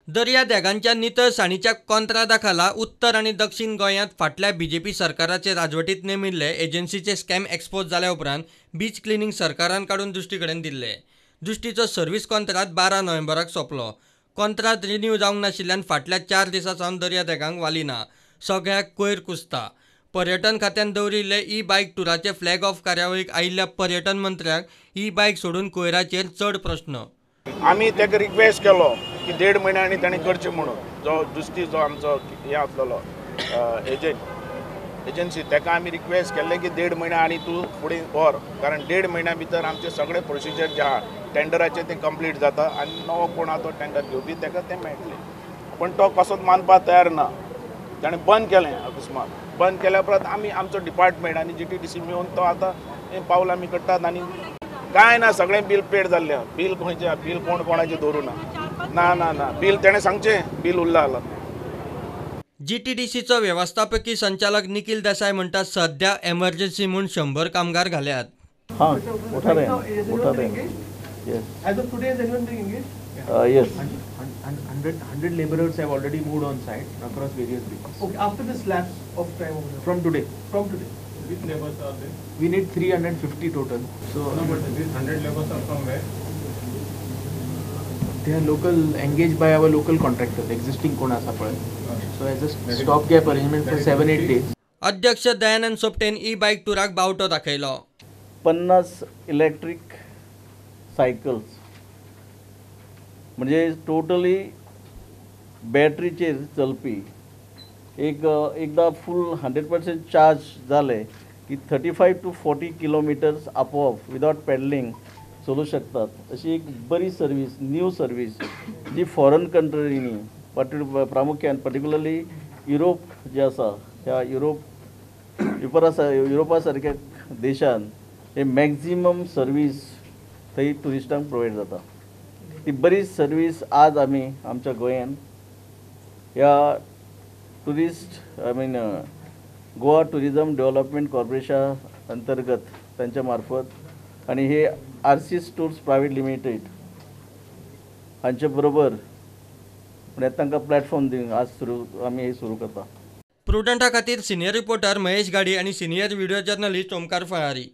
दर्यादेगांच्या नितळसाणीच्या कोंत्रादा खाला उत्तर आनी दक्षिण गोंयांत फाटल्या बीजेपी सरकाराचे राजवटीत नेमिल्ले एजन्सीचे स्कॅम एक्सपोज जाल्या उपरांत बीच क्लिनींग सरकारान काडून दृश्टी कडेन दिल्ले. दृश्टीचो सर्वीस कोंत्राद 12 नोव्हेंबराक सोंपलो. कोंत्राद रिन्यू जावंक नाशिल्ल्यान फाटल्या 4 दिसां सावन दर्यादेगांक वाली ना. सगळ्याक कोयर कुसता. पर्यटन खात्यान दवरिल्ले ई बायक टुराचे फ्लॅग ऑफ कार्यावळीक आयिल्ल्या पर्यटन मंत्र्याक ई बायक सोडून कोयराचेर चड प्रश्न. आमी ताका रिक्वेस्ट केलो की 1.5 म्हयन्यांनी ताणें करचें म्हणून, जो दुसरी जो आमचो हें आसलेलो एजंट एजन्सी ताका आमी रिक्वेस्ट केल्लें की 1.5 म्हयन्या आनी तूं फुडें व्हर, कारण 1.5 म्हयन्या भितर आमचे सगळे प्रोसिजर जे आहा टेंडराचे ते कंप्लीट जाता आनी नवो कोण आहा तो टेंडर घेवपी ताका तें मेळटलें. पूण तो कसोच मानपाक तयार ना, ताणें बंद केलें अकस्मात. बंद केल्या उपरांत आमी आमचो डिपार्टमेंट आनी GTDC मेळून तो आतां हें पावल आमी काडटात आनी कांय ना, सगळें बील पेड जाल्लें. बील खंयचें, बील कोण कोणाचें दवरूं ना. ना ना ना, बील तेणें सांगचें बील उरला जाल्यार. GTDCचो व्यवस्थापकी संचालक निखिल देसाय म्हणटा सध्या एमर्जन्सी म्हूण 100 कामगार घाल्यात. हाँ, उठा रहे हैं, उठा रहे हैं. Yes. As of today, is anyone being engaged? Yes. 100 laborers have already moved on site across various beaches. Okay, after this lapse of time over there. From today. From today. Which laborers are there? We need 350 total. So no, but these 100 laborers are from where? They are local, engaged by our local contractors, existing कोण आसा पळय. So as a stopgap arrangement for 7-8 days. अध्यक्ष Dayanand सोपटेन E बायक टुराक बावटो दाखयलो. 50 electric cycles म्हणजे totally बॅटरीचेर चलपी, एक एकदा फूल 100% चार्ज जाले की 35 to 40 kilometres आपोआप विदावट पेडलिंग चलूं शकतात. अशी एक बरी सर्वीस, न्यू सर्वीस जी फॉरन कंट्रीनी प्रामुख्यान पर्टिक्युलरली युरोप जे आसा, ह्या युरोपा सारक्या देशान हे मॅक्झिमम सर्वीस थंय ट्युरिस्टांक प्रोवायड जाता. ती बरी सर्वीस आज आमी आमच्या गोंयान ह्या tourist I mean Goa tourism development corporation अंतर्गत तांच्या मार्फत आनी हे आरसीस टूर्स प्रायवेट लिमिटेड हांचे बरोबर म्हणजे तांकां प्लॅटफॉर्म दिवन आज सुरू आमी हे सुरू करता. प्रुडंटा खातीर सिनियर रिपोर्टर महेश गाडी आनी senior video journalist Omkar Falari.